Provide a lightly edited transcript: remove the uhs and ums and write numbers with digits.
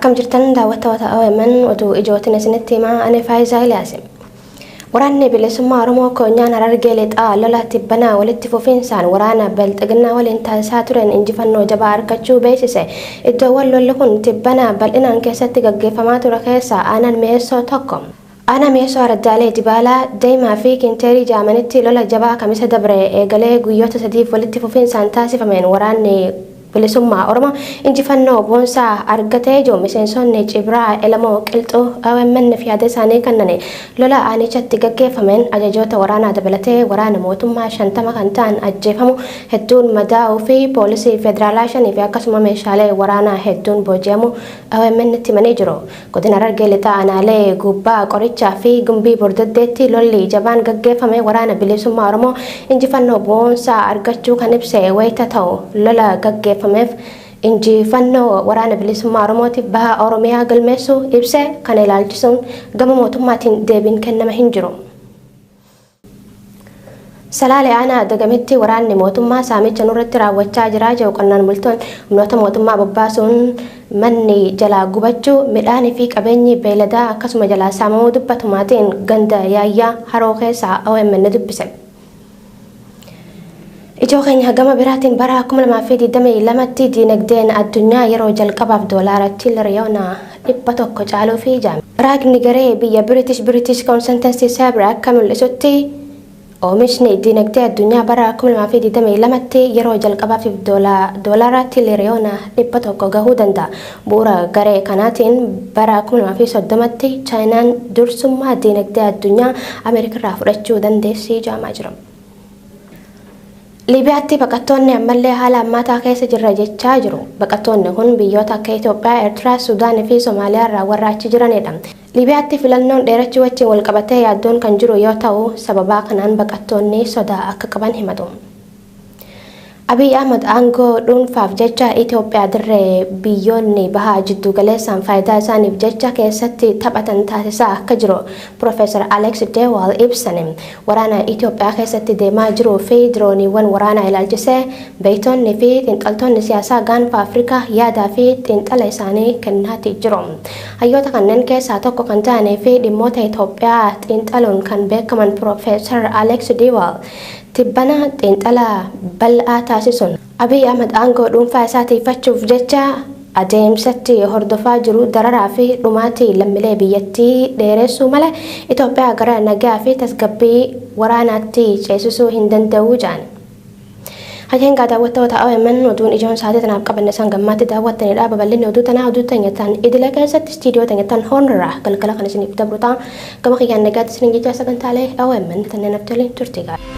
Akkam jirtan daawwattoota OMN, oduu ijootiin isinitti himaa, ani Faayisaa Ilaase. Waraanni bilisummaa Oromoo Koonyaan Harargee Lixaa lola tibbanaa walitti fufiinsaan waraana Bilxiginnaa waliin taasisaa turen injifannoo jabaa argachuu beeksise. Iddoowwan lolli kun tibbanaa bal'inaan keessatti gaggeeffamaa ture keessaa aanaan Mi'eessoo tokko. Aanaa Mi'eessoo araddaalee Jibaalaa, Deemaa fi Kinteerii jaamanitti lola jabaa Kamisa dabre eegalee guyyoota 3f walitti fufiinsaan taasifameen waraanni bilisummaa Oromoo injifannoo boonsaa argatee jiru. Miseensonni Cibraa Elamoo Qilxuu OMN fi yaada isaanii kennane lola aanichatti gaggeeffameen ajajoota waraanaa dabalatee waraana mootummaa 50 kan ta'an ajjeefamu, hedduun madaa'uu fi poolisii federaalaa 5 fi akkasuma meeshaalee waraanaa hedduun booji'amu OMN itti himanii jiru. Godina Harargee Lixaa aanaalee Gubbaa Qorichaa fi Gumbii Bordoddeetti lolli jabaan gaggeeffame waraana bilisummaa Oromoo injifannoo boonsaa argachuu kan ibse wayita ta'u, lola gaggeeffameef injifannoo waraana bilisummaa Oromootiif baha Oromiyaa galmeessuu ibse. Kana ilaalchisuun gama mootummaatiin deebiin kenname hin jiru. Salaalee aanaa Dagamitti waraanni mootummaa saamicha nurratti raawwachaa jira jedhu qonnaan bultoonni. Humnoota mootummaa bobbaasuun manni jalaa gubachuu, midhaanii fi qabeenyi beeyladaa akkasuma jalaa saamamuu dubbatu maatiin ganda Yaayyaa Haroo keessaa OMN dubbise. Ijoo keenya gama biraatiin bara 2022tti diinagdeen addunyaa yeroo jalqabaaf doolaara tiiliyoona 100 caaluu fi jaame. Raagni garee biyya British Consultancy Sabra akka mul'isutti, oomishni diinagdee addunyaa bara 2022tti yeroo jalqabaaf doolaara tiiliyoona 100 gahuu danda'a. Bu'uura garee kanaatiin bara 2030tti Chaayinaan dursummaa diinagdee addunyaa Ameerikarraa fudhachuu dandeessii jaamaa jira. Liibiyaatti baqattoonni ammallee haala hammaataa keessa jirra jechaa jiru. Baqattoonni kun biyyoota akka Itoophiyaa, Eertiraa, Suudaanii fi Somaaliyaa irraa warra achi jiranidha. Liibiyaatti filannoon dheerachuu wajjin walqabatee yaaddoon kan jiru yoo ta'u, sababaa kanaan baqattoonni sodaa akka qaban himatu. Abiy Ahmad aangoo dhuunfaaf jecha Itoophiyaa dirree biyyoonni bahaa jiddu galeessaan faayidaa isaaniif jecha keessatti taphatan taasisaa akka jiru Profeesar Alex de Waal ibsan. Waraana Itoophiyaa keessatti deemaa jiruu fi dirooniiwwan waraanaa ilaalchisee beektonni fi xiinxaltoonni siyaasaa gaanfa Afrikaa yaadaa fi xiinxala isaanii kennaati jiru. Hayyoota kanneen keessaa tokko kan ta'anii fi dhimmoota Itoophiyaa xiinxaluun kan beekaman Profeesar Alex de Waal tibbana xiinxala bal'aa taasisuun Abiy Ahmad aangoo dhuunfaa isaa tiifachuuf jecha adeemsatti hordofaa jiru dararaa fi dhumaatii lammiilee biyyattii dheeressuu malee Itoophiyaa gara nagaa fi tasgabbii waraanaatti ceesisuu hin danda'u jedhan. Hageengaa daawwattoota OMN, oduun ijoon sa'aatii tanaaf qabanne isaan gammaatti daawwattanidha. Babal'inni oduu tanaa oduu teenyatan idilee keessatti istiidiyoo teenyatan hoonirraa galgala kan isiniif dabru ta'a. Gama kiyyaan nagaatti isiniin jecha, sagantaalee OMN tanneen haftoliin turte gaarii.